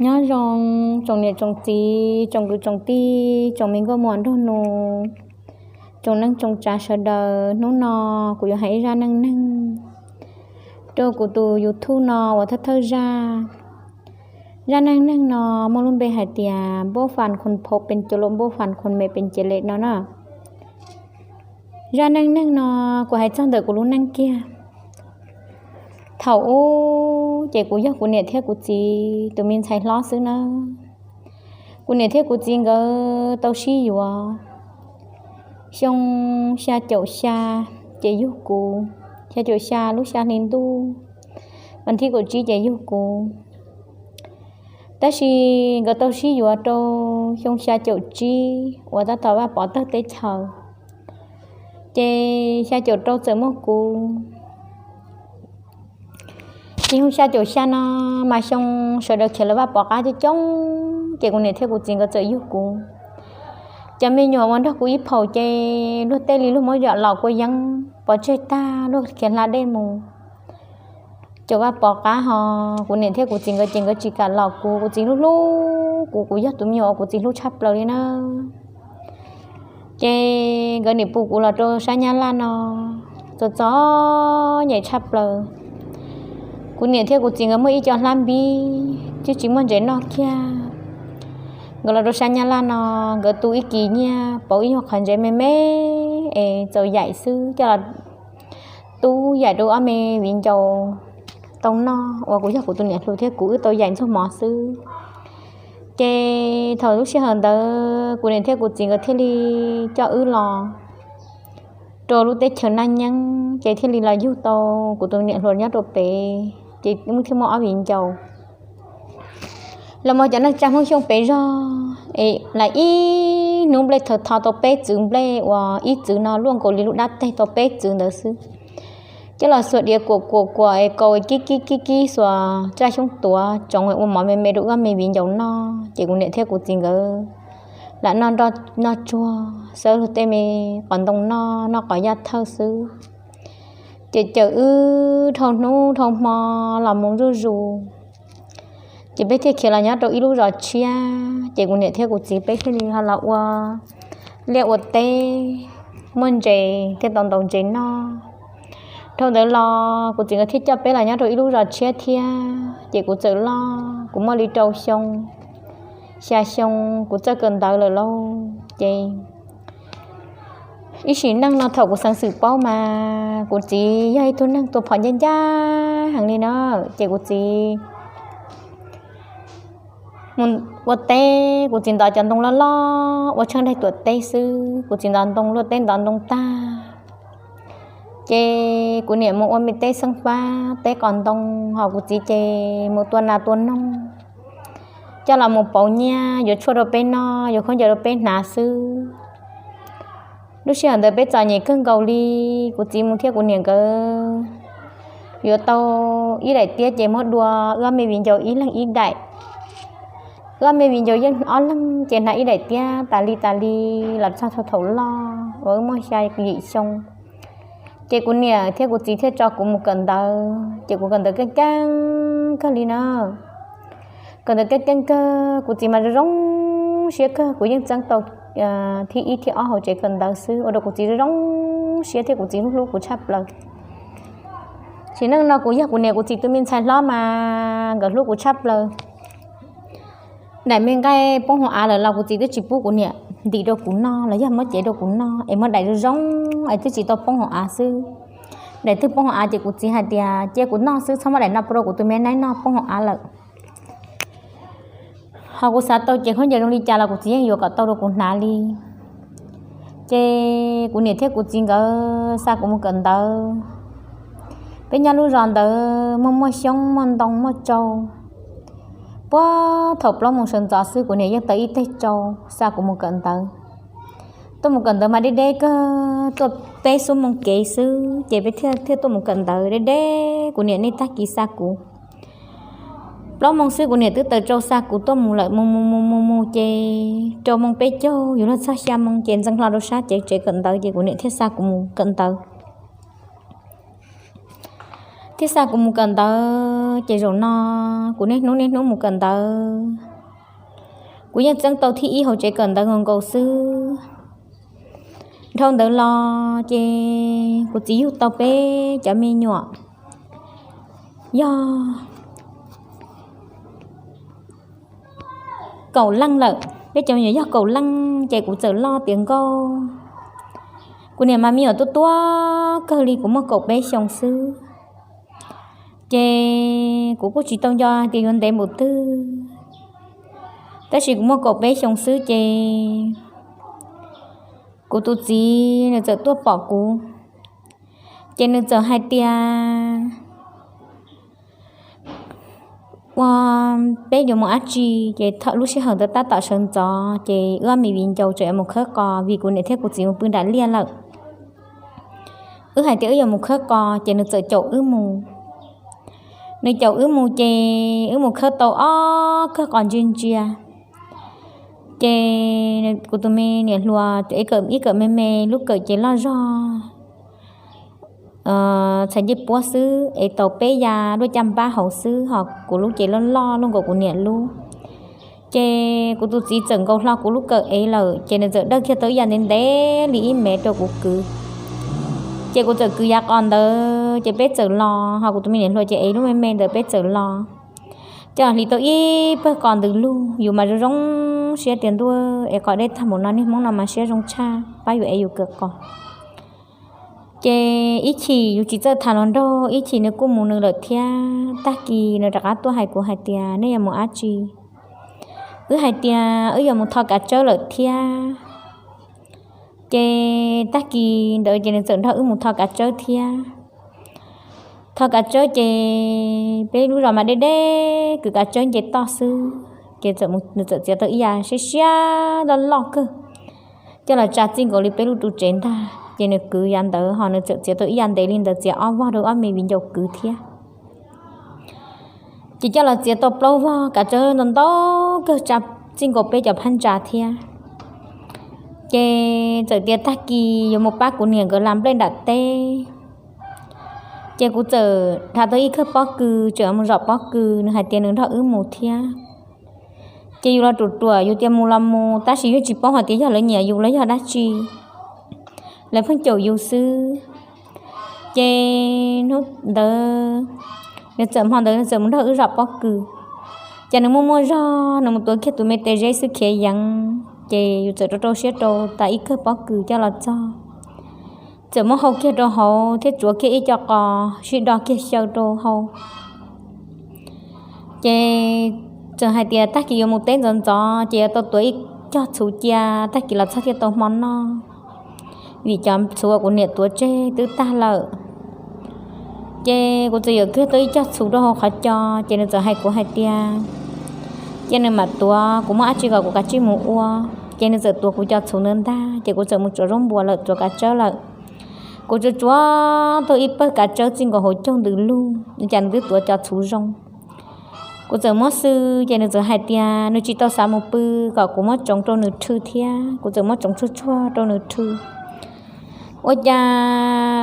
Nyob zoo tsoom niam tsoom txiv, tsoom kwv tsoom tij, tsoom me nkauj muam nraug nus, tsoom neej tsoom tsav sawv daws. Hnub no kuv yuav hais ib zaj neej neeg rau kuv tus YouTube no uas thawj thawj zaj. Zaj neej neeg no muaj lub npe hais tias npauj fas khoos phauv pes cov lus npauj fas khoos me pes ces lem no na. Zaj neej neeg no kuv hais txog ntawm kuv lub neej kiag. Thaum ub ces kuv yog kuv niam thiab kuv txiv tus me ntxhais hlob xwb nawb. Kuv niam thiab kuv txiv nkawd tau sib yuav xyoo xya caum xya ces yug kuv, xya caum xya lub xya hli ntuj, vas thib kaum tsib ces yug kuv. Tab sis nkawd tau sib yuav rau xyoo xya caum tsib uas tab tom Vaj Pov tawg teb chaws, ces xya caum rau txawm muaj kuv. Ces xyoo xya caum xya no mas xyoo sawv daws khiav lawv Vaj Pov qab coob coob, ces kuv niam thiab kuv txiv nkawd txawm yug kuv. Cov me nyuam uas nrog kuv ib phaum ces luag tej li luag muab yam laus kua yeeb pov tseg tag luag khiav hla dej mus. Cov Vaj Pov qab ho kuv niam thiab kuv txiv nkawd ces nkawd tsis kam laus kuv, kuv txiv hlub hlub kuv, kuv yog tus me nyuam uas kuv txiv hlub tshaj plaws li na. Ces nkawd nim pus kuv los rau sab Nyab Laj no, txom txom nyem tshaj plaws. Kuv niam thiab kuv txiv nkawd muaj ib co hlab npib twb tsis muaj ntsev noj kiag. Nkawd los rau sab Nyab Laj no, nkawd tu ib kis nyiaj pauv ib nyuag qhov ntsev me me es txaus yaim xwb coj los tub yaim rau ob me viv ncaus tau noj uas kuv yog kuv tus niam hluas thiab kuv wb tau yaim ntxuag mov xwb. Ces thaum lub sij hawm ntawd kuv niam thiab kuv txiv nkawd thiaj li coj wb los rau lub teb chaws Naj Nyeeb, ces thiaj li los yug tau kuv tus niam hluas nyob rau pem, ces wb thiaj muaj ob viv ncaus. Los mas cov neej tsa Hmoob Xyooj pem zog es lam ib hnub nplej thaws tho tau peb txwv nplej uas ib txwv no luaj nkaus li lub dab teg tau peb txwv ntawd xwb. Coj los xuas diav kuam kuam kuam es kaus kib kib kib kib xuas tsaj xyoob tuav tsoov ua mov me me rau wb ob me viv ncaus noj, ces kuv niam thiab kuv txiv nkawd lam noj noj tsuag xawb luag tej me qos ntoo noj, noj qos yaj thawj xwb. Ces cawm wb dhau hnub dhau hmo los mus zuj zus, ces peb thiaj khiav los nyob rau ib lub zos tshiab, ces kuv niam thiab kuv txiv peb thiaj li ho los ua liaj ua teb, muaj ntses thiaj tau ntaus ntses noj. Dhau ntawd los kuv txiv nkawd thiaj coj peb los nyob rau ib lub zos tshiab thiab, ces kuv txawm loj kuv muaj li rau xyoo, xya xyoo kuv txawj kawm ntawv lawm lauj. Ces ib sim neej no thaum kuv xeev xwm paub mas kuv txiv yog ib tug neeg tua phom ncaj ncaj heev li na, ces kuv txiv mus ua teb, kuv txiv ntov cov ntoo loj loj ua tsheej daig tuam teb xwb, kuv txiv ntov ntoo luaj teb ntov ntoo tag, ces kuv niam mus ua me teb xeeb fab teb qos ntoo, ho kuv txiv ces mus tua nas tua noog, coj los mus pauv nyiaj yuav tshuaj rau peb noj, yuav khaub ncaws rau peb hnav xwb. Lub sij hawm ntawd peb txom nyem kawg nkaus li, kuv txiv mus thiab kuv niam nkawd yuav tau ib daim tiab ces muab dua wb ob me viv ncaus ib leeg ib daim. Wb ob me viv ncaus yeej ob leeg ces hnav ib daim tiab tas li tas li los txog thaum loj uas wb muaj xya yim xyoo, ces kuv niam thiab kuv txiv thiaj tso kuv mus kawm ntawv, ces kuv kawm ntawv keej keej kawg li na. Kawm ntawv keej keej kawg, kuv txiv mas zoo zoo siab kawg, kuv yeej txeeb tau thib ib thib ob hauv tsev kawm ntawv xwb ua rau kuv txiv zoo zoo siab thiab kuv txiv hlub hlub kuv tshaj plaws. Sim neej no kuv yog kuv niam kuv txiv tus me ntxhais hlob mas nkawd hlub kuv tshaj plaws. Daim me nqaij poob hauv av lawm los kuv txiv twb tsis pub kuv niam ntim rau kuv noj los yog muab cev rau kuv noj, es muab daim zoo zoo es twb tsis tau poob hauv av xwb. Daim twg poob hauv av ces kuv txiv hais tias cia kuv noj xwb, txhob muab daim no pub rau kuv tus me naib noj, poob hauv av lawm. Ho kuv xav tau cev khaub ncaws zoo li cas los kuv txiv yeej yuav kom tau rau kuv hnav li. Ces kuv niam thiab kuv txiv nkawd xa kuv mus kawm ntawv. Peb nyob lub zos ntawd muaj muaj xyoob muaj ntoo muaj tsau. Puag thaum plaub moos sawv ntxov xwb kuv niam yeej taws ib teg tsau xa kuv mus kawm ntawv. Tuaj mus kawm ntawv mas deb deb kawg, tuaj peb xuab moos kev xwb ces peb thiaj thiaj tuaj mus kawm ntawv deb deb, kuv niam niaj tag kis xa kuv. Plaub moos xwb kuv niam twb taws tsau xa kuv tuaj mus lawm, mus mus mus mus mus ces rau moos peb caug yuav luag txog xya moos ces ntxeev hlo rau sab cev tsev kawm ntawv ces kuv niam thiaj xa kuv mus kawm ntawv. Thiaj xa kuv mus kawm ntawv. Ces zaum no kuv niaj hnub niaj hnub mus kawm ntawv, kuv yeej txeeb tau thib ib hauv tsev kawm ntawv nkaus nkaus xwb. Dhau ntawd los ces kuv txiv yug tau peb cov me nyuam, yog kaum leej lawm, peb cov me nyuam yog kaum leej ces kuv txawm loj tiav nkauj. Kuv niam mas me nyuam tuaj tuaj kawg li, kuv muaj kaum peb xyoo xwb. Ces kuv kuj tsis tau nco tias yuav ntev npaum twg, tab sis kuv muaj kaum peb xyoo xwb ces kuv tus txiv nws txawm tuaj pom kuv, ces nws txawm hais tias, ua, peb yuav mus dab tsi? Ces thaum lub sij hawm ntawd tab tom sawv ntxov ces wb ob me viv ncaus tseem yuav mus khawb qos vim kuv niam thiab kuv txiv mus pw nram liaj lawm. Wb hais tias wb yuav mus khawb qos ces nws txawm caum wb mus. Nws caum wb mus ces wb mus khawb tau ob kawm qos ntsia ntsia. Ces kuv tus me niam hluas ib kawm me me, lub kawm ces loj zog txhais ncej puab xwb, es tau peb ya luaj caj npab hauv xwb, ho kuv lub ces loj loj luaj nkaus kuv niam lub. Ces kuv tus txiv txawm nkaus hlo kuv lub kawm ev lawm ces nws txawm dawj kiag tau ib yam ntev ntev li ib mev rau kuv kwv. Ces kuv txawm kwv yav qos ntawd ces peb txawm los, ho kuv tus me niam hluas ces ev lub me me ntawd peb txawm los. Coj hliv tau ib pawg qos ntws lug, yus mas zoo zoo siab tias ntuj, ev qos deb tag npaum no, niaj hmoob no mas siab zoo tshaj, pab yus ev yus kawm qos. Ces ib chim yus tsis txawj tham hluas nraug, ib chim nws kuj mus nws lawm thiab. Tag kis nws rov qab tuaj hais kuv hais tias, nej yuav mus dab tsi? Wb hais tias wb yuav mus tho kav tsawb lawm thiab. Ces tag kis ntawd ces nws txawm nrog wb mus tho kav tsawb thiab. Tho kav tsawb ces peb lub zos mas deb deb, kwv kav tsawb nce toj xwb, ces nws txawm txiav tau ib yav siab siab loj loj kawg, coj los tsa txij nkaus li peb lub ru tsev ntag. Ces nws kwv yav ntawd ho nws txawm txiav tau ib yav ntev li ntawd, txiav ob vog rau ob me viv ncaus kwv thiab. Ces coj los txiav tau plaub vog kav tsawb ntau ntau kawg tsa txij nkaus peb cov phab ntsa thiab. Ces txawm tias tag kis yuav mus pab kuv niam nkawd la nplej nram teb. Ces kuv txawm tham tau ib kawg pob kws, tseem mus zom pob kws, nws hais tias nws nrog wb mus thiab. Ces yus los ruam ruam, yus tias mus los mus, tab sis yus tsis paub hais tias yog lawv nyiam yus los yog dab tsi, lawv pheej caum yus xwb. Ces hnub ntawd nws txawm, hmo ntawd nws txawm mus nrog wb zom pob kws. Ces nws muaj muaj zog, nws mus tuav kiag tus me tes zeb xwb khiav yeev, ces yus txawm rau rau siab rau tas ib kawg pob kws coj los txog, txawm muab hau kiag rau hauv thiab tsuav kiag ib co qos sib do kiag xyaw rau hau. Ces txawm hais tias tag kis yuav mus teb ntxov ntxov ces yuav tau tuav ib cog txhuv cia, tag kis los txog thiaj tau hmo noj, vim cov txhuv uas kuv niam tuav tseg twb tag lawm. Ces kuv txawm yuam kiag tau ib cog txhuv rau hauv qhov cos, ces nws txawm hais kuv hais tias, cia nws mam tuav, kuv muaj dab tsi kom kuv kav tsij mus ua. Ces nws txawm tuav kuv cov txhuv ntawd ntag, ces kuv txawm mus tsuav zaub npua lawm, tsuav kav tsawb lawm. Kuv tsuav tsuav tau ib pawg kav tsawb txij nkaus hauv caug ntws lug, cas nws twb tuav cov txhuv zoo. Kuv txawm muab xwb, ces nws txawm hais tias nws tsis tau xav mus pw, kom kuv muab tsoov rau nws rhw thiab. Kuv txawm muab tsoov tshuaj tshuaj rau nws rhw. Ua cas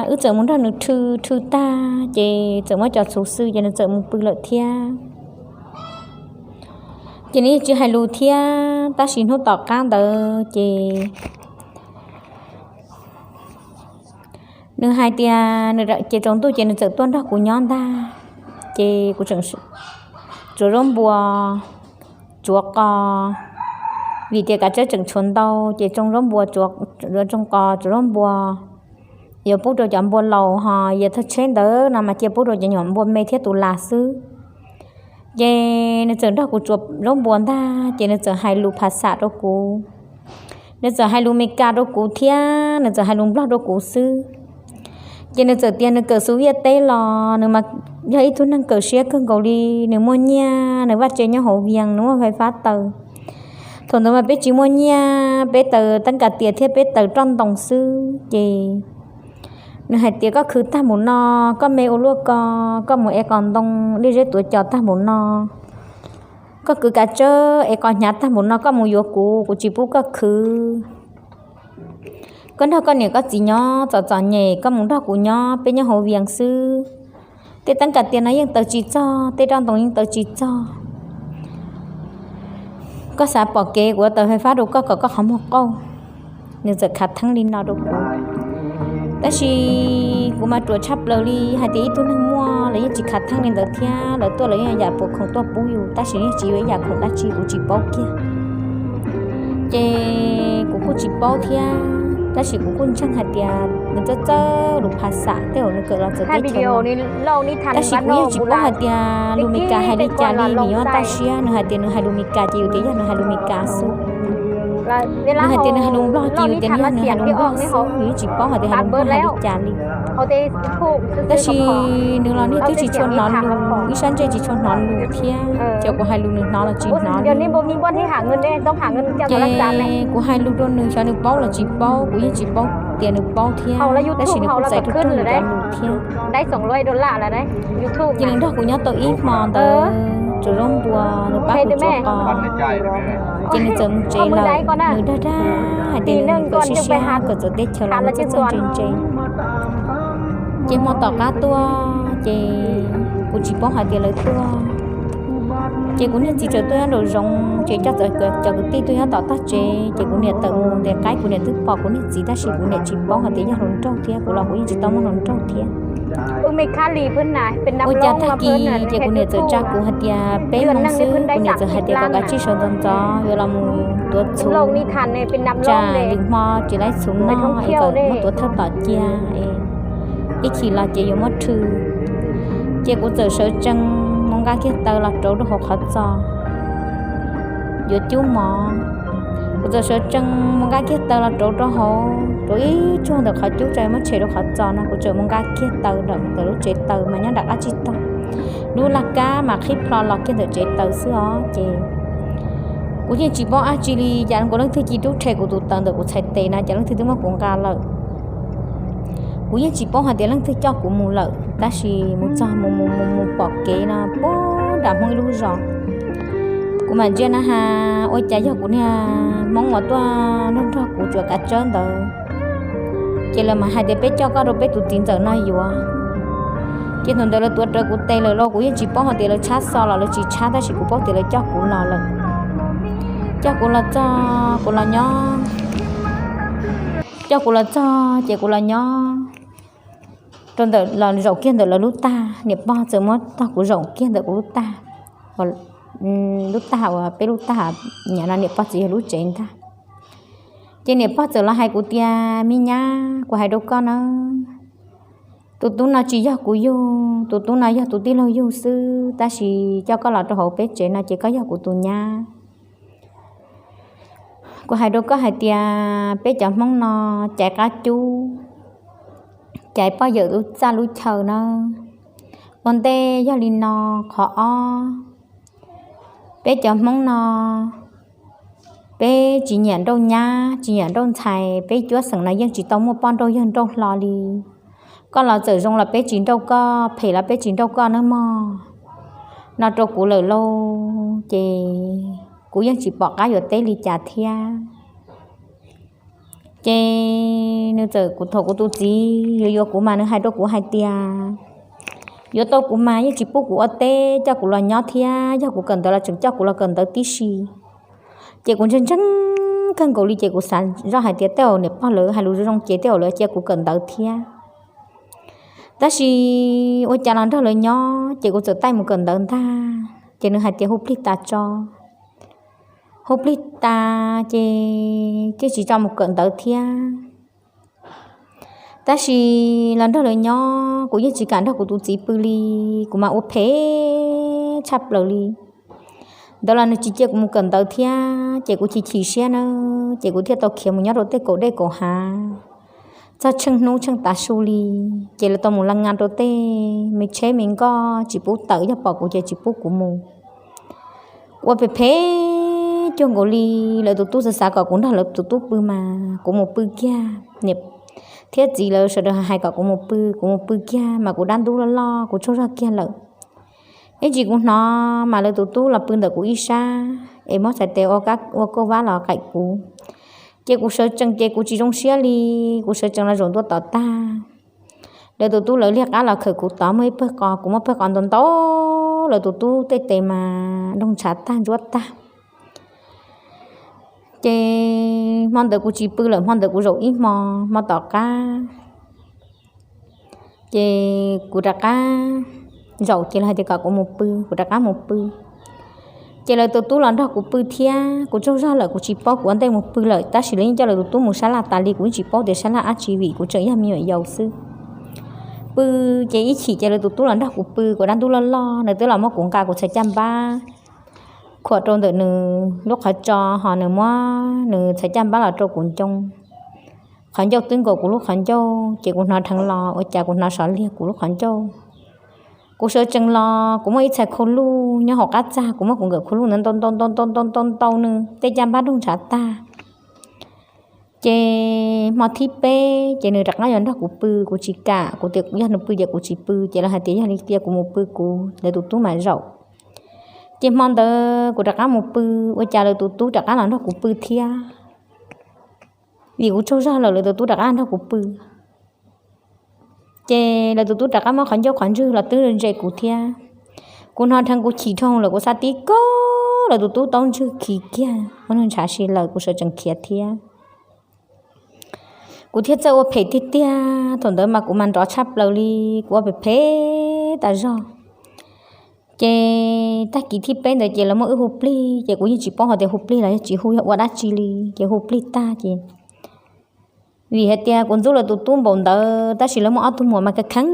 wb txawm mus nrog nws rhw, rhw tag ces txawm muab cov txhuv xwb, ces nws txawm mus pw lawm thiab. Ces nws yeej tsis hais lus thiab, tab sis hnub tom qab ntawd ces nws hais tias, ces tsaus ntuj ces nws txawm tuaj nrog kuv nyob ntag. Ces kuv tseem tsuav zaub npua, tsuav qos, vim tias kav tsawb tseem tshuav ntau, ces tsoo zaub npua, tsoo qos, tsuav zaub npua, yuav pub rau cov npua laus, ho yog thawj tsheb ntawd no mas cia pub rau cov nyuam npua me thiab tus las xwb. Ces nws txawm nrog kuv tsuav zaub npua ntag, ces nws txawm hais lus phav xam rau kuv, nws txawm hais lus Meskas rau kuv thiab nws txawm hais lus Nplog rau kuv xwb. Ces nws txawm tias nws kawm Xus Viaj teb los nws mas yog ib tug neeg kawm siab kawg nkaus li, nws muaj nyiaj, nws vaj tse nyob hauv Vias, nws muaj fais fab taws. Thaum ntawd mas peb tsis muaj nyiaj, peb taws tab kas tias thiab peb taws roj ntoo xwb. Ces nws hais tias koj khwv tag npaum no, koj me ua luaj ko, koj mus ev qos ntoo, dej zeb tuav cos tag npaum no, koj kwv kav tsawb ev qos hnyav tag npaum no, koj mus yuav kuv, kuv tsis pub koj khwv. Koj nrog koj niam koj txiv nyob txom txom nyem, koj mus nrog kuv nyob, peb nyob hauv Vias xwb, Tej teeb kas tias no yeej taws tsis txog, tej roj ntoos yeej taws tsis txog. Koj xav pom kev, kuv yuav taws fais fab rau koj kom koj qhov muag qauj. Nws txawm khav theeb li no rau kuv. Tab sis kuv mas ruam tshaj plaws li, hais tias ib tug neeg muaj lawv yeej tsis khav theeb li ntawd thiab, lawv tuaj lawv yeej yam puas khoom tuaj pub yus, tab sis yeej tsis yuav ib yam khoom dab tsi, kuv tsis paub kiag. Ces kuv kuj tsis paub thiab, tab sis kuv kuj ntseeg hais tias nws txawj txawj lus phas xam, tej uas nws kawm los txawv teb chaws, tab sis kuv yeej tsis paub hais tias lus Meskas hais li cas li, vim nyob toj siab nws hais tias nws hais lus Meskas ces yus tias yog nws hais lus Meskas xwb. Nws hais tias nws hais lus Nplog ces yus tias nws yog nws hais lus Nplog xwb, yus yeej tsis paub hais tias hais lus Nplog hais li cas li. Tab sis nws los niag twb tsis tshua hnov lus, ib sab ntsej tsis tshua hnov lus thiab, ces kuv hais lus nws hnov los tsis hnov li. Ces kuv hais lus rau nws xyov nws paub los tsis paub, kuv yeej tsis paub tias nws paub thiab, tab sis nws kuj txais rau nws cov lus thiab. Ces nws nrog kuv nyob tau ib hmo ntawd, tsaus zaub npua nws pab kuv tso qos, ces nws txawm mus tsev lawm. Nws dag dag hais tias nws kawm siab siab kawm txawv teb chaws los nws txawj txawj ntse ntse. Ces hmo tom qab tuaj ces kuv tsis paub hais tias lawv tuaj. Ces kuv niag txiv txawm tuaj nyob nraum zoov, ces coj txawm cov kwv tij tuaj nyob tom tog tsev, ces kuv niam tawm mus ntes qaib, kuv niam twb pom kuv niag txiv tab sis kuv niam tsis paub hais tias yog hluas nraug thiab, kuv los kuv yeej tsis tau muaj hluas nraug thiab. Ua cas tag kis ces kuv niam txawm tsa kuv hais tias peb moos xwb, kuv niam txawm hais tias kom kav tsij sawv ntxov ntxov yuav los mus tuav txhuv, tsam lwm hmo tsis laib txhuv noj es kom muab tuav thawj tom cia, ib chim los ces yuav muab rhw. Ces kuv txawm sawv tsees mus nqa kiag taws los rauv rau hauv qhov txos, yuav cub mov. Kuv txawm sawv tsees mus nqa kiag taws los rauv rau hauv, rauv ib tsuag ntawm qhov cub tsa muab tshem rau qhov txos no, kuv txawm mus nqa kiag taws ntawm lub tsev taws mas nyob nram qab tsib taug, lub laj kab mas qhib plho los kiag ntawm tsev taws xwb os. Ces kuv yeej tsis paub dab tsi li, cas nkaus leej twg ci rub rhe kuv tus taws ntawm kuv txhais tes na, cas leej twg twb muab kuv nqa lawm. Kuv yeej tsis paub hais tias leej twg coj kuv mus lawm, tab sis mus txog mus mus mus mus pom kev no puag nram Hmoob ib lub zos. Kuv mam ntsia na has, ua cas yog kuv niag Hmoob uas tuaj nrog nrog kuv tsuav kav tsawb ntawd. Ces lawv mam hais tias peb coj koj rau peb tus txiv ntxawm no yuav. Ces thaum ntawd lawv tuav rawv kuv tes lawm los kuv yeej tsis paub hais tias lawv tshab xo los lawv tsis tshab, tab sis kuv paub tias lawv coj kuv los lawm. Coj kuv los txog kuv los nyob, coj kuv los txog ces kuv los nyob rau ntawm los zaum kiag ntawm lawv lub tag, niam pog txawm muab tog kuv zaum kiag ntawm kuv lub tag, lub tag uas peb lub tag nyiam no niam pog txiv yawg lub tsev ntag. Ces niam pog txawm los hais kuv tias, me nyab, kuv hais rau koj na, tus tub no tsis yog kuv yug, tus tub no yog tus tij laug yug xwb, tab sis coj koj los rau hauv peb tsev no ces koj yog kuv tus nyab. Kuv hais rau koj hais tias peb cov Hmoob no caiv qab cub, caiv poj yawm lub txaj lub chaw na. Ua ntej yog li no, qhov ob, peb cov Hmoob no peb tsis nyiam nrauj nyab tsis nyiam nrauj ntxhais, peb cuab xeem no yeej tsis tau muaj poj nrauj yawg nrauj hlo li. Koj los txawm zoo los peb tsis nrauj koj, phem los peb tsis nrauj koj nawb mog, no rau kuv lawm lauj. Ces kuv yeej tsis pom qab yuav teb li cas thiab. Ces nws txawm kuv thaum kuv tus txiv yuav yuav kuv mas nws hais rau kuv hais tias, yuav tau kuv mas yeej tsis pub kuv ua teb, coj kuv los nyob thiab, yog kuv kawm ntawv los tseem coj kuv los kawm ntawv tib si. Ces kuv ntseeg ntseeg kawg nkaus li, ces kuv xav zoj hais tias tej zaum niam pog lawv hais lus zoo zoo ces tej zaum lawv cia kuv kawm ntawv thiab. Tab sis ua cas los nrog lawv nyob ces kuv txawm taij mus kawm ntawv ntag. Ces nws hais tias hu plig tas tso, hu plig tas ces thiaj tsis tso mus kawm ntawv thiab. Tab sis los nrog lawv nyob kuv yeej tsis kam nrog kuv tus txiv pw li, kuv mas ua phem tshaj plaws li. Ntawd los nws tsis cia kuv mus kawm ntawv thiab, ces kuv chim chim siab na, ces kuv thiaj tau khiav mus nyob rau tej kaum dej kaum hav. Txog tsheej hnub tsheej tav su li, ces lawv tau mus la ngas rau tej me tsheb me nkoj tsis pub tawm, yog pom kuv ces tsis pub kuv mus. Ua phem phem cuag nkaus li, lawv tus tub xav xav kom kuv nrog lawv tus tub pw mas kuv mus pw kiag. Niam thiab txiv lawv sawv daws hais kom kuv mus pw, kuv mus pw kiag mas kuv dab ntub loj loj kuv tsaug zog kiag lawm. Ib ntsis kuv hnov mas lawv tus tub los pw ntawm kuv ib sab es muab txhais tes ua kauj vab los qaim kuv. Ces kuv sawv tsees ces kuv tsis zoo siab li, kuv sawv tsees los zaum ntua tom tag. Lawv tus tub lawv liag qab los khawm kuv tod muaj ib pawg qos, kuv muaj pawg qos ntau ntau, lawv tus tub tej tes mas nroo ntshav tag ntsuab tag. Ces hmo ntawd kuv tsis pw lawm, hmo ntawd kuv zaum ib hmo, hmo tom qab ces kuv rov qab zaum, ces lawv hais tias kom kuv mus pw, kuv rov qab mus pw. Ces lawv tus tub los nrog kuv pw thiab, kuv tsaug zog lawm kuv tsis paub, kuv ua ntej mus pw lawm, tab sis lawv yeej coj lawv tus tub mus sab laj tas li, kuv yeej tsis paub tias sab laj dab tsi vim kuv tseem yog me nyuam yaus xwb. Pw ces ib chim ces lawv tus tub los nrog kuv pw, kuv dab ntub loj loj, nws twb los muab kuv nqa kuv txhais caj npab khuam rau ntawm nws lub qhov tso, ho nws muab nws txhais caj npab los rau kuv ncoo. Qhov ncauj twb nkaus kuv lub qhov ncauj, ces kuv hnov dheev los ua cas kuv hnov sov liag kuv lub qhov ncauj. Kuv sawv tsees los kuv muaj ib txhais khau luj nyob hauv qab txag, kuv muab kuv nkawm khau luj ntau ntau ntau ntau ntau ntau nws tej caj npab nroo ntshav tag. Ces hmo thib peb ces nws rov qab yuav nrog kuv pw, kuv tsis kam, kuv tias yog nws pw ces kuv tsis pw, ces lawv hais tias yog li tias kuv mus pw kuv, lawv tus tub mam zaum. Ces hmo ntawd kuv rov qab mus pw, ua cas lawv tus tub rov qab los nrog kuv pw thiab, vim kuv tsaug zog lawm lawv tus tub rov qab nrog kuv pw. Ces lawv tus tub rov qab muab qhov ncauj qhov ntswg los twb ntse kuv thiab. Kuv hnov dheev kuv chim dhau lawm kuv xav tib kaug, lawv tus tub taub ntswg khi kiag, muab nws ntshav si lawm kuv sawv tsees khiav thiab. Kuv thiaj txawj ua phem tiag tiag, thaum ntawd mas kuv mas nrov tshaj plaws li, kuv ua phem phem tas zog. Ces tag kis thib peb ntawd ces lawv muab wb hu plig, ces kuv yeej tsis paub hais tias hu plig los yog tsis hu, yog ua dab tsi li, ces hu plig tag ces vim hais tias kuv ntxub lawv tus tub npaum ntawd, tab sis lawv muaj ob tug muam mas kheev kheev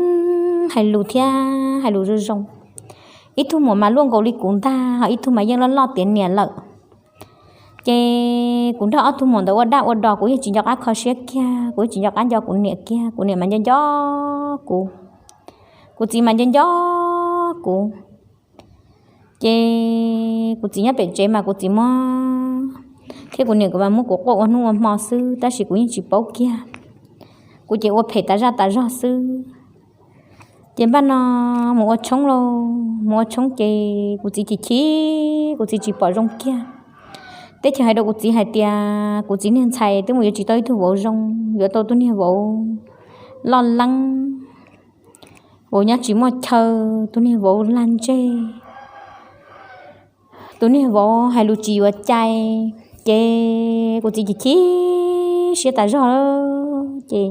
hais lus thiab hais lus zoo zoo. Ib tug muam mas luaj nkaus li kuv ntag, ho ib tug mas yeej loj loj tiav niam lawm. Ces kuv nrog ob tug muam ntawd ua dab ua dos, kuv yeej tsis nco qab kho siab kiag, kuv yeej tsis nco qab nco kuv niam kiag, kuv niam mas nco nco kuv, kuv txiv mas nco nco kuv. Ces kuv txiv nyob pem tsev mas kuv txiv muab, thiab kuv niam kuv mas muab kuv quaj ua hnub ua hmo xwb, tab sis kuv yeej tsis paub kiag. Kuv ces ua phem tas zaj tas zog xwb. Ces npaj no mus ua tshoob lauj, mus ua tshoob ces kuv txiv chim chim, kuv txiv tsis pom zoo kiag. Teb chaws hais rau kuv txiv hais tias kuv txiv niag ntxhais twb mus yuav tsis tau ib tug vauv zoo, yuav tau tus niag vauv loj leeb, vauv nyob tsis muaj chaw, tus niag vauv lag ntseg, tus niag vauv hais lus tsis yuav cai. Ces kuv txiv chim chim siab tas zog. Ces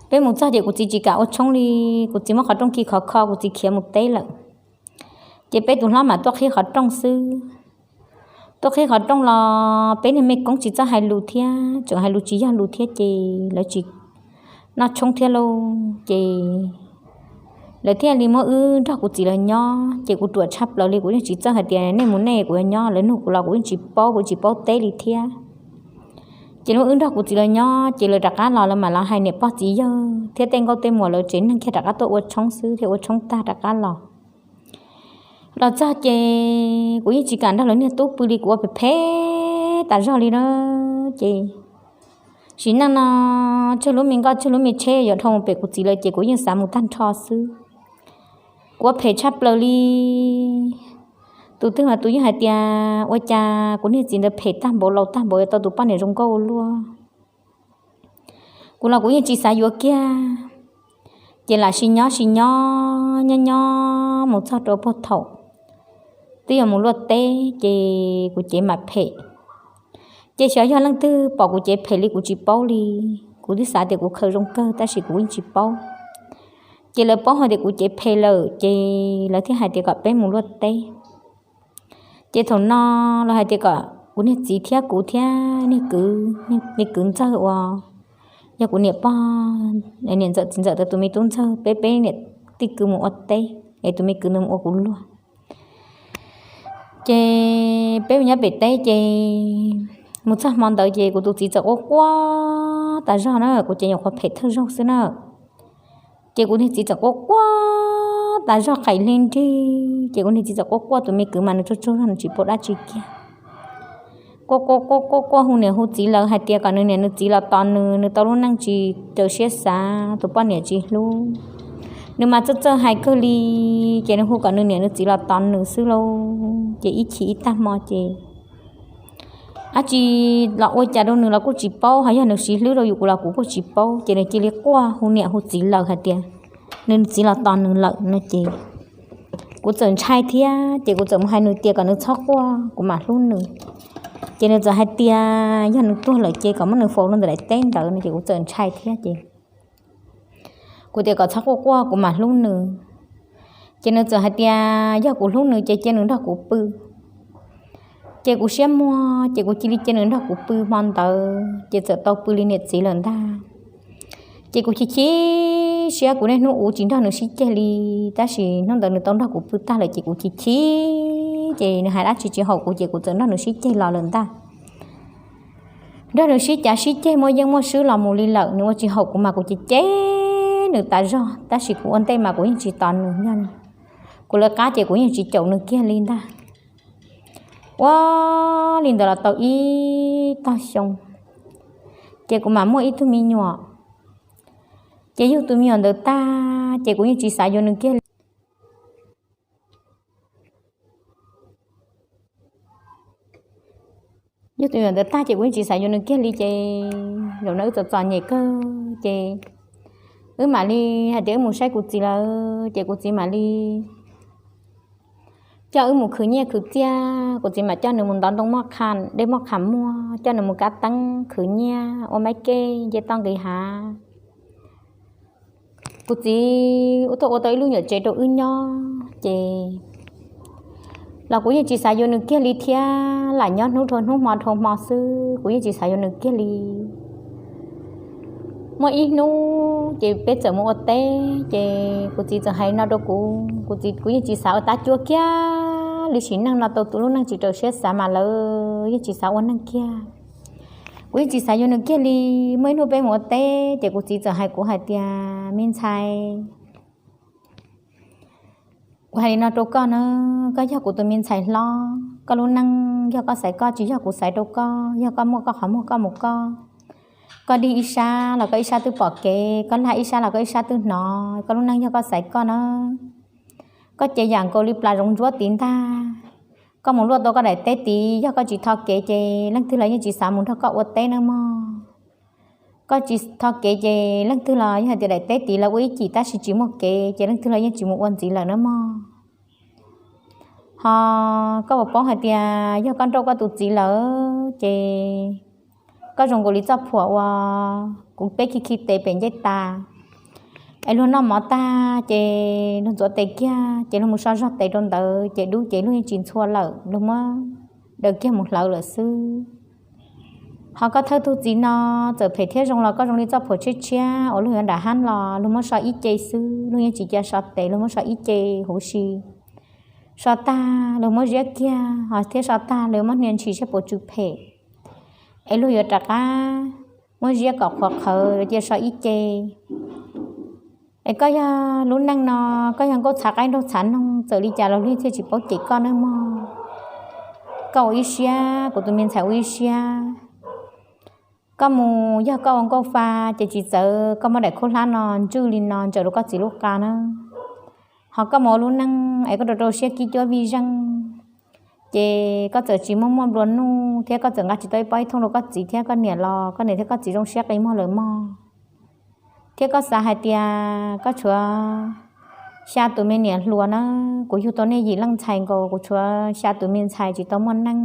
peb mus txog ces kuv txiv tsis kam ua tshoob li, kuv txiv muab qhov rooj khi khov kho, kuv txiv khiav mus teb lawm. Ces peb tus hlob mas tuaj qhib qhov rooj xwb. Tuaj qhib qhov rooj los peb niag mej koob tsis txawj hais lus thiab, tseem hais lus tsis yog lus thiab ces lawv tsis noj tshoob thiab lauj. Ces lawv thiaj li muab wb nrog kuv txiv lawv nyob, ces kuv ruam tshaj plaws li, kuv yeej tsis txawj hais tias nej mus nej kuv yuav nyob, lawv nug kuv los kuv yeej tsis paub, kuv tsis paub teb li thiab. Ces lawv muab wb nrog kuv txiv lawv nyob, ces lawv rov qab los lawv mam los hais niam pog txiv yawg thiab tej nkauj tej muam lawv tsev neeg kiag rov qab tuaj ua tshoob xwb, thiaj ua tshoob tag rov qab los. Los txog ces kuv yeej tsis kam nrog lawv niag tub pw li, kuv ua phem phem tas zog li na. Ces sim neej no tsawg lub me nkoj tsawg lub me tsheb yuav dhau mus pem kuv txiv lawv ces kuv yeej xav mus tag nrho xwb. Kuv ua phem tshaj plaws li. Tus twg mas tus yeej hais tias ua cas kuv niag txiv ntawd phem tag npaum, laus tag npaum, yuav tau tus poj niam zoo nkauj ua luaj. Kuv los kuv yeej tsis xav yuav kiag. Ces lam sis nyob sis nyob nyob nyob mus txog rau puag thaum twb yuav mus luaj teb ces kuv cev mam phem. Ces xyov yog leej twg pom kuv cev phem li kuv tsis paub li. Kuv twb xav tias kuv khaws zoo kawg tab sis kuv yeej tsis paub. Ces lawv paub hais tias kuv cev phem lawm ces lawv thiaj hais tias kom peb mus luaj teb. Ces thaum no lawv hais tias kom kuv niag txiv thiab kuv thiab niag kwv, niag kwv ntxawg uas yog kuv niam pog, niam ntxawm txiv ntxawm tus me tub ntxawg, peb peb niam tij kwv mus ua teb es tus me kwv ntawd mus ua kuv luag. Ces peb mus nyob pem teb ces mus txog hmo ntawd ces kuv tus txiv txawm quaj quaj tas zog na, kuv ces nyuam qhuav phem thawj zaug xwb na. Ces kuv niag txiv txawm quaj quaj tas zog qaim hli nrig, ces kuv niag txiv txawm quaj quaj, tus me kwv mas nws tsaug tsaug zog nws tsis paub dab tsi kiag. Quaj quaj quaj quaj quaj hu niam hu txiv lawv hais tias kom nws niam nws txiv los tos nws, nws tau lub neej tsis raws siab xav, tus poj niam tsis hlub. Nws mas txawj txawj hais kawg li, ces nws hu kom nws niam nws txiv los tos nws xwb lauj. Ces ib chim ib tag hmo ces dab tsi los ua cas rau nws los kuj tsis paub, ho yog nws siv hlwb rau yus kuv los kuv kuj tsis paub. Ces nws cia li quaj hu niam hu txiv lawm hais tias nws txiv los tos nws lawm no ces kuv txawm ntshai thiab ces kuv txawm mus hais nws tias kom nws txhob quaj, kuv mam hlub nws. Ces nws txawm hais tias yog nws tuag lawm ces kom muab nws faus rau ntawm daim teb ntawd no ces kuv txawm ntshai thiab ces kuv tias kom txhob quaj quaj, kuv mam hlub nws. Ces nws txawm hais tias yog kuv hlub nws ces cia nws nrog kuv pw. Ces kuv siab muag ces kuv cia li cia nws nrog kuv pw hmo ntawd ces txawm tau pw li niam txiv lawm ntag. Ces kuv chim chim siab, kuv niaj hnub uv tsis nrog nws sib ceg li, tab sis hnub ntawd nws tau nrog kuv pw tag lawm ces kuv chim chim, ces nws hais dab tsi tsis haum kuv ces kuv txawm nrog nws sib ceg los lawm ntag. Nrog nws sib cav sib ceg muaj yeeb muaj swb los mus li lawm, nws ua tsis haum kuv mas kuv cem cem nws tas zog, tab sis kuv ua ntej mas kuv yeej tsis tos nws nyob. Kuv lawv qab ces kuv yeej tsis caum nws kiag li ntag. Ua li ntawd los tau ib tog xyoo, ces kuv mam muaj ib tug me nyuam. Ces yug tus me nyuam ntawd tag ces kuv yeej tsis xav yuav nws kiag li. Yug tus me nyuam ntawd tag ces kuv yeej tsis xav yuav nws kiag li ces zaum no wb txom txom nyem kawg ces wb mam li hais tias wb mus saib kuv txiv lawm ces kuv txiv mam li coj wb mus khwv nyiaj khwv txiaj, kuv txiv mam coj nws mus ntov ntoo moj qha, dej moj qha muag, coj nws mus kab teeb khwv nyiaj ua maiv kej nce toj nqis hav. Kuv txiv ua tau ib lub nyuam tsev rau wb nyob ces los kuv yeej tsis xav yuav nws kiag li thiab, lam nyob hnub dhau hnub hmo dhau hmo xwb, kuv yeej tsis xav yuav nws kiag li. Muaj ib hnub ces peb txawm mus ua teb ces kuv txiv txawm hais no rau kuv, kuv txiv, kuv yeej tsis xav ua tab cuab kiag li, sim neej no tau tus lub neej tsis raws siab xav mas lawv yeej tsis xav ua neej kiag. Kuv yeej tsis xav yuav nws kiag li. Muaj ib hnub peb mus ua teb ces kuv txiv txawm hais kuv hais tias me ntxhais, kuv hais li no rau koj na, koj yog kuv tus me ntxhais hlob, koj lub neej yog koj xaiv koj tsis yog kuv xaiv rau koj, yog koj muaj koj qhov muag koj mus koj. Koj dig ib sab los koj ib sab twb pom kev, koj lag ib sab los koj ib sab twb hnov, koj lub neej yog koj xaiv koj na. Koj ces yam nkaus li plas zoov ntsuab tid ntag, koj mus luaj tau koj daim teb tid, yog koj tsis tho kev ces leej twg los yeej tsis xav mus nrog koj ua teb na mog. Koj tsis tho kev ces leej twg los yog hais tias daim teb tid lawv ua ib cim tab sis tsis muaj kev ces leej twg los yeej tsis mus ua ntxiv lawm na mog. Ho koj puas paub hais tias yog koj nrauj koj tus txiv lawm ces koj zoo nkaus li txoj phuam uas kuv peb khi khi tes pem ncej tas, es luag noj mov tag ces luag ntxuav tes kiag ces luag mus so zog tes rau ntawd ces dub ces luag yeej tsis ntxhua lawm, luag muab daws kiag mus hlawv lawm xwb. Ho koj thawj tug txiv no txawm phem thiab zoo los koj zoo li txoj phuam tshiab tshiab uas luag yuav nram hab los luag muab so ib ce xwb, luag yeej tsis cia so tes, luag muab so ib ce huv si. So tag luag muab ziab kiag ho thiab so tag luag muab hnia ntshis saib puas tsw phem, es luag yuav rov qab muab ziab kom qhuav qhawv yuav cia so ib ce. Es koj yog lub neej no, koj yog nkauj txhav qaib nraug txhav noog, txawm li cas los luag thiaj tsis paub cem koj nawb mog. Koj ua ib siab, kuv tus me ntxhais ua ib siab. Koj mus yog koj ua nkauj fa ces tsis txawv koj muab daim khaub hlab no ntswj li no ntsaws rau koj txiv lub qa na. Ho koj mus ua lub neej es koj rau rau siab kib cuab vij zeej, ces koj txawm tsis muaj muaj nplua nuj thiab koj txawm nqa tsis tau ib pob ib thooj rau koj txiv thiab koj niam los koj niam thiab koj txiv zoo siab qi muag lawm mog. Thiab koj xav hais tias koj tshuav xya tus me niam hluas na, kuv yug tau nej yim leej ntxhais nkaus, kuv tshuav xya tus me ntxhais tsis tau muaj neej.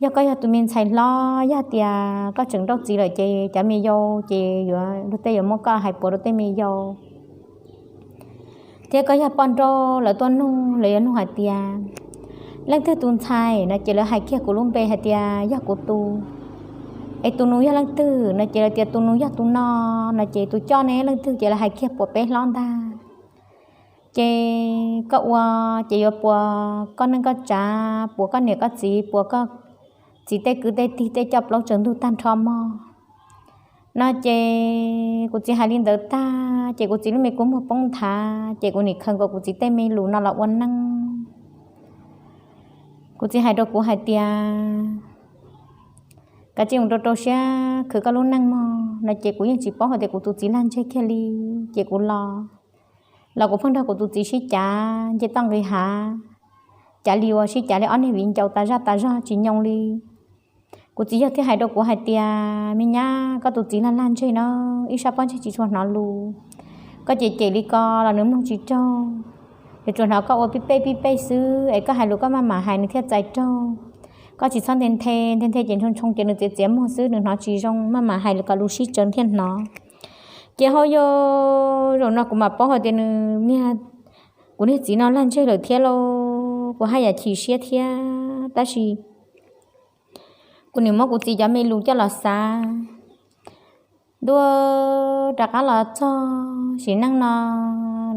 Yog koj yog tus me ntxhais hlob, yog tias koj tseem nrauj txiv lawm ces cov me yau ces yuav luag tej yuav muab koj hais puas rau tej me yau. Thiab koj yog poj nrauj lawv tuaj nug lawv yuav nug hais tias leej twg tus ntxhais no ces lawv hais kiag kuv lub npe hais tias yog kuv tus. Es tus nus yog leej twg no ces lawv tias tus nus yog tus no, no ces tus coj ne leej twg ces lawv hais kiag puas peb hlob ntag. Ces koj ua ces yuav puas koj neej koj tsav, puas koj niam koj txiv, puas koj txiv tej kwv tej tij tej coj plaub tsaws ntug tag nrho mog. No ces kuv txiv hais li ntawd tag ces kuv txiv lub me kua muag poob nthav ces kuv nim khaws nkaus kuv txiv tej me lus no los ua neej. Kuv txiv hais rau kuv hais tias kav tsij mus rau rau siab khwv koj lub neej mog no ces kuv yeej tsis paub hais tias kuv tus txiv lag ntseg kiag li. Ces kuv los, los kuv pheej nrog kuv tus txiv sib cav nce toj nqis hav, cav li uas sib cav li ob niag viv ncaus tas zaj tas zog tsis nyoo li. Kuv txiv yawg thiaj hais rau kuv hais tias, me nyab, koj tus txiv lag lag ntseg no, ib sab pob ntseg tsis tshua hnov lus. Koj cem cem li ko los nws mloog tsis raug, nws tsuas hnov koj ua pib pej pib pej xwb es koj hais lus koj maj mam hais nws thiaj txais raug. Koj tsis txhob nthe nthe, nthe nthe ces ntshoo ntshoo ces nws txiav txiav muag xwb, nws hnov tsis zoo, maj mam hais lus kom lus sib tsawv thiaj hnov. Ces hauj yog zaum no kuv mam paub hais tias nws niag, kuv niag txiv no lag ntseg lawm thiab lauj, kuv haj yam chim siab thiab. Tab sis kuv niam muab kuv txiv cov me lus coj los xav, ntuj, rov qab los txog sim neej no,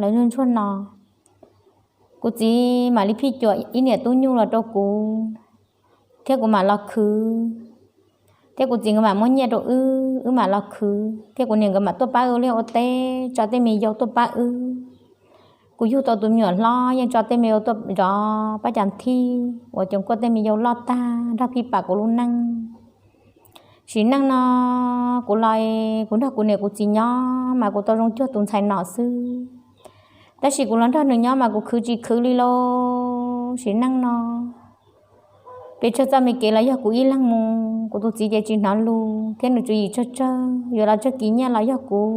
lawv ntsuag ntsuag no, kuv txiv mam li phij cuam ib niam tub nyuj los rau kuv, thiab kuv mam los khwv, thiab kuv txiv nkawd mam muab nyiaj rau wb, wb mam los khwv, thiab kuv niam nkawd mam tuaj pab wb ua liaj ua teb, tso tej me yau tuaj pab wb. Kuv yug tau tus me nyuam hlob yeej tso tej me yau tuaj zov pab cas thib uas coom kuaj tej me yau loj tag nrog phij pam kuv lub neej. Sim neej no kuv los, kuv nrog kuv niam kuv txiv nyob mas kuv tau zoo cuag tus ntxhais nom xwb, tab sis kuv los nrog nws nyob mas kuv khwv tsis khwv li lauj. Sim neej no pes tsawg txoj me kev los yog kuv ib leeg mus, kuv tus txiv ces tsis hnov lus thiab nws tswv yim tsawg tsawg, yuav los tsawg kis nyiaj los yog kuv.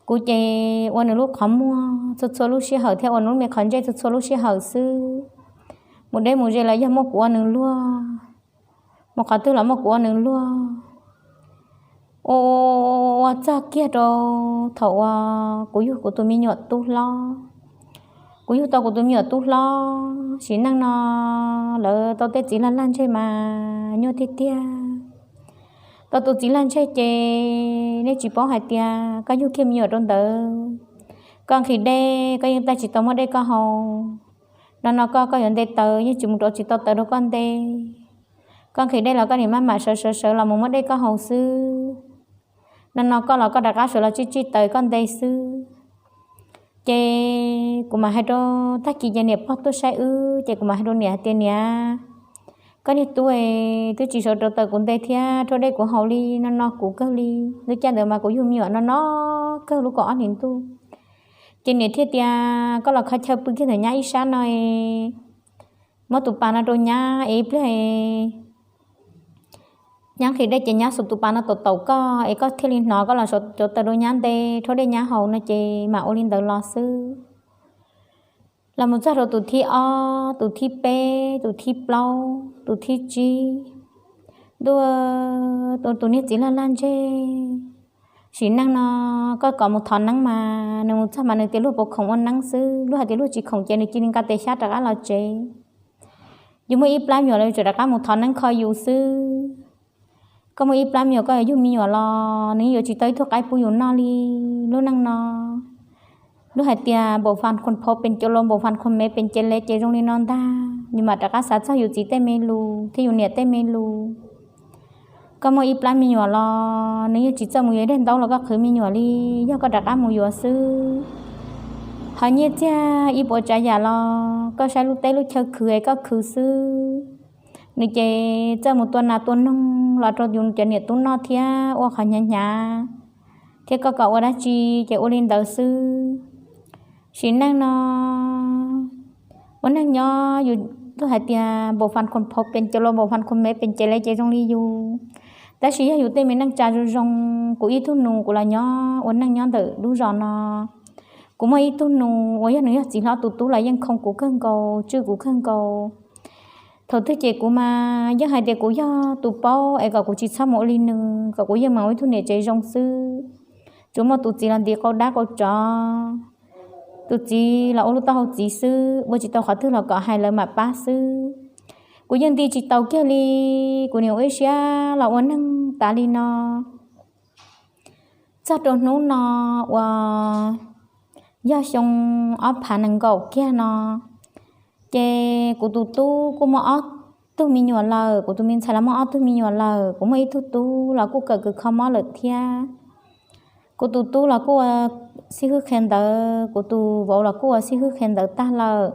Kuv ces ua nws lub qhov muag txhua txhua lub sij hawm thiab ua nws lub me qhov ntsej txhua txhua lub sij hawm xwb. Mus deb mus ze los yog muaj kuv ua nws luag, mus qhov twg los muaj kuv ua nws luag. Ua, ua txog kiag rau thaum uas kuv yug kuv tus me nyuam tub hlob, kuv yug tau kuv tus me nyuam tub hlob, sim neej no lawv tau tej txiv lag lag ntseg mas nyuaj tiag tiag. Tau tus txiv lag ntseg ces nej tsis paub hais tias koj yug kiag me nyuam rau ntawd, koj nqhis dej koj yeej tag tsis tau muab dej koj haus. No no koj, koj yuav nte taws yeej tsis mus rau tsis tau taws rau koj nte. Koj nqhis dej los koj niam maj mam sawv sawv sawv los mus muab dej koj haus xwb. No no koj los koj rov qab sawv los tsij tsij taws koj nte xwb. Ces kuv mam hais rau, tag kis ces niam pog tuaj saib wb ces kuv mam hais rau niam hais tias niam, koj niag tub twb tsis sawv rau taws kuv nte thiab rau dej kuv haus li, no no kuv kawg li. Lub caij ntawd mas kuv yug me nyuam no no kawg lub kaum ob hlis ntuj. Ces niam thiaj tias koj los kho chaw pw kiag ntawm nyab ib sab no, muab tus pas no rau nyab es ib pliag nyab nqhis dej ces nyab xuas tus pas no taus taus koj es koj thiaj li hnov koj los sawv cov taws rau nyab nte, rau dej nyab haus no ces mam ua li ntawd los xwb. Los mus txog rau tus thib ob, tus thib peb, tus thib plaub, tus thib tsib, ntuj, tus niag txiv lag lag ntseg. Sim neej no koj kom mus thov neeb mas nws mus txog mas nws tias luag puas khoom ua neeb xwb, luag hais tias luag tsis khoom ces nws cia li nqa tes xyab rov qab los tsev. Yus muaj ib plab me nyuam los yus tseem rov qab mus thov neeb kho yus xwb. Koj muaj ib plab me nyuam koj yuav yug me nyuam los nws yeej yuav tsis tau ib tug qaib pub yus noj li. Lub neej no luag hais tias npaum fas khoom phauv pes cau los npaum fas khoom mev pes ces le ces zoo li no ntag. Yus mam rov qab xav txog yus txiv tej me lus thiab yus niam tej me lus. Koj muaj ib plab me nyuam los nws yeej tsis txawj mus yuav daim ntaub los koj qhwv me nyuam li, yog koj rov qab mus yuav xwb. Ho nyiaj txiag ib puas tsav yam los koj saib lub teb lub chaw khwv es koj khwv xwb. Nws ces txawj mus tua nas tua noog los rau yus cov niam tub noj thiab ua qhov hnyav hnyav, thiab koj kom ua dab tsi ces ua li ntawd xwb. Sim neej no ua neej nyob yus tuaj hais tias npaum fas khoom phauv pes cau los npaum fas khoom mev pes ces le ces zoo li yus. Tab sis yog yus tej me neej tsa zoo zoo, kuv ib tug nus kuv los nyob ua neej nyob ntawm lub zos no. Kuv muaj ib tug nus uas yog nws yog txiv hlob tus tub los yeej khoo kuv kawg nkaus, tswj kuv kawg nkaus. Thaum twg ces kuv mas yeej hais tias kuv yog tus paub es kom kuv tsis txhob mus ua li nws, kom kuv yeej mas ua ib tug niam tsev zoo xwb. Tsuas muaj tus txiv los ntiv qau dab qau tsov, tus txiv los ua lub taub hau txiv xwb, ua tsis tau qhov twg los kom hais lawv mam pab xwb. Kuv yeej nti tsis tau kiag li, kuv niam ua ib siab los ua neeg tas li no. Txog rau hnub no uas yog xyoo ob phav nees nkaum kiag no, ces kuv tus tub kuj muaj ob tug me nyuam lawm, kuv tus me ntxhais los muaj ob tug me nyuam lawm, kuv muaj ib tug tub los kuj kawm kws kho mob lawm thiab. Kuv tus tub los kuj ua xib hwb qhia ntawv, kuv tus vauv los kuj ua xib hwb qhia ntawv tag lawm.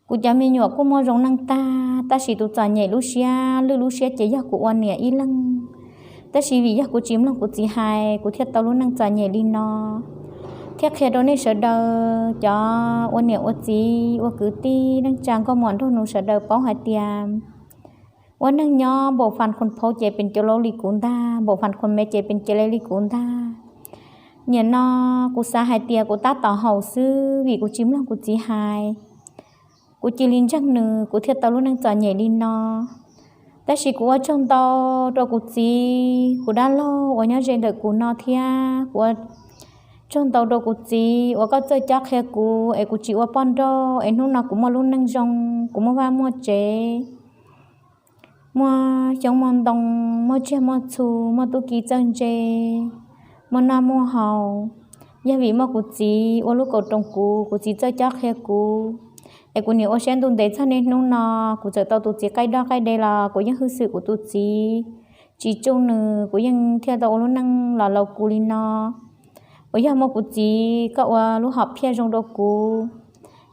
Kuv cov me nyuam kuj muaj zoo neej tag, tab sis tus txom nyem lub siab lwj lub siab ces yog kuv ua niam ib leeg. Tab sis vim yog kuv tsis mloog kuv txiv hais, kuv thiaj tau lub neej txom nyem li no. Thiab qhia rau nej sawv daws cov ua niam ua txiv ua kwv tij neej tsa nkauj muam nraug nus sawv daws paub hais tias Ua neeg nyob npaum fas khoom phaub ces pes cau laub li kuv ntag, npaum fas khoom me ces pes cau le li kuv ntag. Nim no kuv xav hais tias kuv tab tom haus xwb vim kuv tsis mloog kuv txiv hais. Kuv cia li ntseeg nws kuv thiaj tau lub neej txom nyem li no. Tab sis kuv ua tsaug ntau rau kuv txiv kuv dab laug uas nyob ze ntawm kuv no thiab kuv ua tsaug ntau rau kuv txiv uas koj txawj cob qhia kuv es kuv tsis ua poj nrauj es hnub no kuv muaj lub neej zoo, kuv muaj vaj muaj tsev, muaj xyoob muaj ntoo, muaj tsiaj muaj txhu, muaj tub ki txawj ntse, muaj noj muaj haus. Yog vim muaj kuv txiv ua lub kaum roos kuv, kuv txiv txawj cob qhia kuv, es kuv niam ua siab ntuj ntev txog niaj hnub no. Kuv txawm tau tus txiv qaij doj qaij de los kuv yeej hwj xwm kuv tus txiv, tsis tsuj nws, kuv yeej thiaj tau ua lub neej los laus kuv li no. Uas yog muaj kuv txiv koj ua lub hom phiaj zoo rau kuv,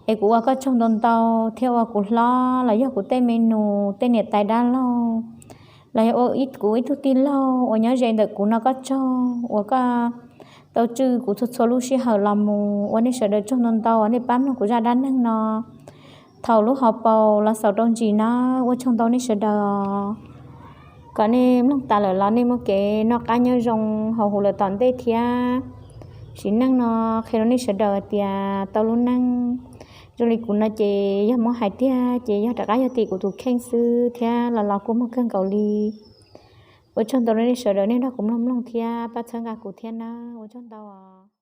es kuv ua koj tsaug ntau ntau thiab ua kuv hlob los yog kuv tej me nus tej niam tais dab laug los yog ua kuv ib tug tij laug uas nyob ze ntawm kuv no koj tsaug uas koj tau tswj kuv txhua txhua lub sij hawm los mus. Ua nej sawv daws tsaug ntau ntau uas nej pab mloog kuv zaj dab neeg no. Thaum lub hauv paus los xaus rau ntsis na, ua tsaug ntau nej sawv daws os. Kom nej mloog tas lawm los nej muaj kev noj qab nyob zoo hauv huv lawm tom ntej thiab. Sim neej no qhia rau nej sawv daws tias tau lub neej zoo li kuv no ces yog muab hais tiag ces yog rov qab yog tim kuv tus kheej xwb thiab los los kuj muaj kawg nkaus li. Ua tsaug ntau rau nej sawv daws nej nrog kuv mloog mloog thiab pab txhawb nqa kuv thiab na, ua tsaug ntau os.